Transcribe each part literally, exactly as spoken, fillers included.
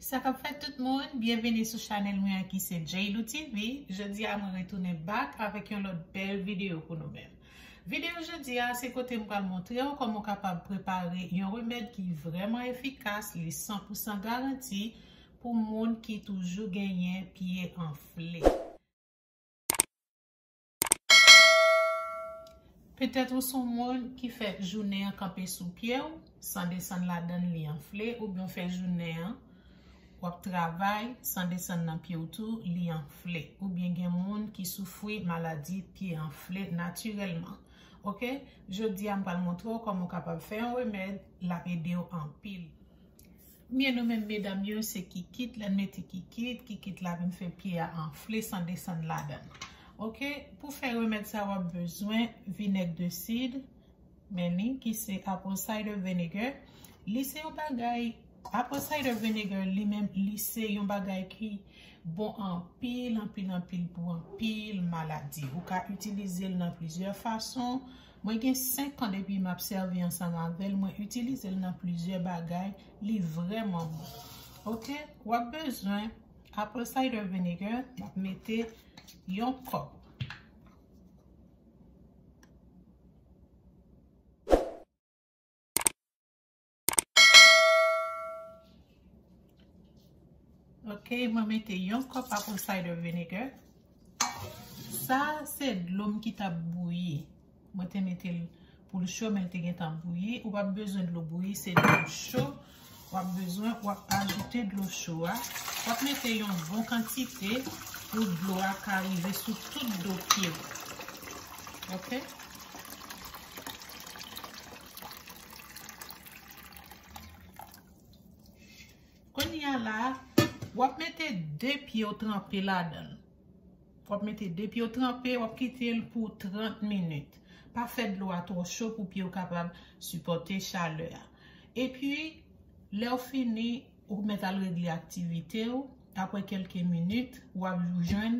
Sa k ap fèt tout moun, byenveni sou chanèl mwen an ki se J Lou T V. Jodi a mwen retounen back avèk yon lòt bèl videyo pou nou menm. Videyo jodi a se kote m pral montre w kòman w kapab prepare yon remèd ki vrèman efikas, li san pou san garanti pou moun ki toujou genyen pye anfle. Petèt ou se yon moun ki fè jounen an kanpe sou pye w, san desann ladan l li anfle, oubyen w fè jounen an, w ap travay, san desann nan pye w tou, li anfle. Oubyen gen moun ki soufri maladi pye anfle natirèlman. Oke? Jodi a, m pral montre w kòman w kapab fè yon remèd, l ap ede w anpil. Byen, nou menm medam yo, se kikit, lè n mete kikit, kikit la vin fè pye a anfle san desann ladan l. Oke, pou fè remèd sa, w ap bezwen vinèg de sid, men li, ki se apple cider vinegar. Li se yon bagay, apple cider vinegar li menm, li se yon bagay ki bon anpil, anpil, anpil pou anpil maladi. Ou ka itilize l nan plizyè fason. Mwen gen senk an depi m ap sèvi ansanm avè l. Mwen itilize l nan plizyè bagay. Li vrèman bon. Oke? W ap bezwen apple cider vinegar. M ap mete yon kòp. Oke, mwen mete yon kòp apple cider vinegar. Sa se dlo m ki t ap bouyi. Mwen te mete l pou l cho, men l te gentan bouyi. Ou p ap bezwen dlo bouyi, se dlo cho. W ap bezwen, w ap ajoute dlo cho a. W ap mete yon bon kantite pou dlo a ka rive sou tout do pye w. Oke? Kounye a la, w ap mete de pye w tranpe ladan l. W ap mete de pye w tranpe, w ap kite l pou trant minit. Pa fè dlo a twò cho pou pye w kapab sipòte chalè a. Epi, lè w fini, ou mèt al regle aktivite w. Apre kèlke minit, w ap jwenn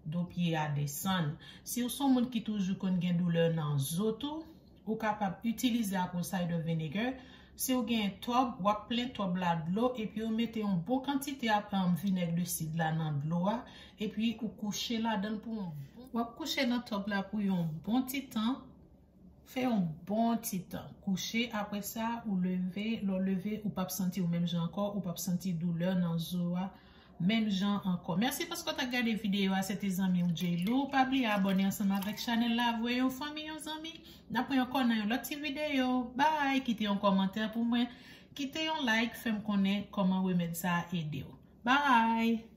do pye a desann. Si w se yon moun ki toujou konn gen doulè nan zo tou, ou kapab itilize apple cider vinegar. Si w gen tòb, w ap plen tòb la dlo epi w mete yon bon kantite ap, um, vinèg de sid la nan dlo a, epi ou kouche ladan l pou yon bon, w ap kouche nan tòb la pou yon bon ti tan. Fè yon bon ti tan kouche. Apre sa, ou leve. Lè w leve, ou p ap santi w menm jan ankò, ou p ap santi doulè nan zo a menm jan ankò. Mèsi paske w t ap gade videyo a, se te zanmi w J Lou. Pa bliye abòne ansanm avèk chanèl la, voye yon fanmi, yon zanmi. N ap wè ankò nan yon lòt ti videyo. Bye! Kite yon kòmantè pou mwen. Kite yon like, fè m konnen kòman remèd sa a ede w. Bye!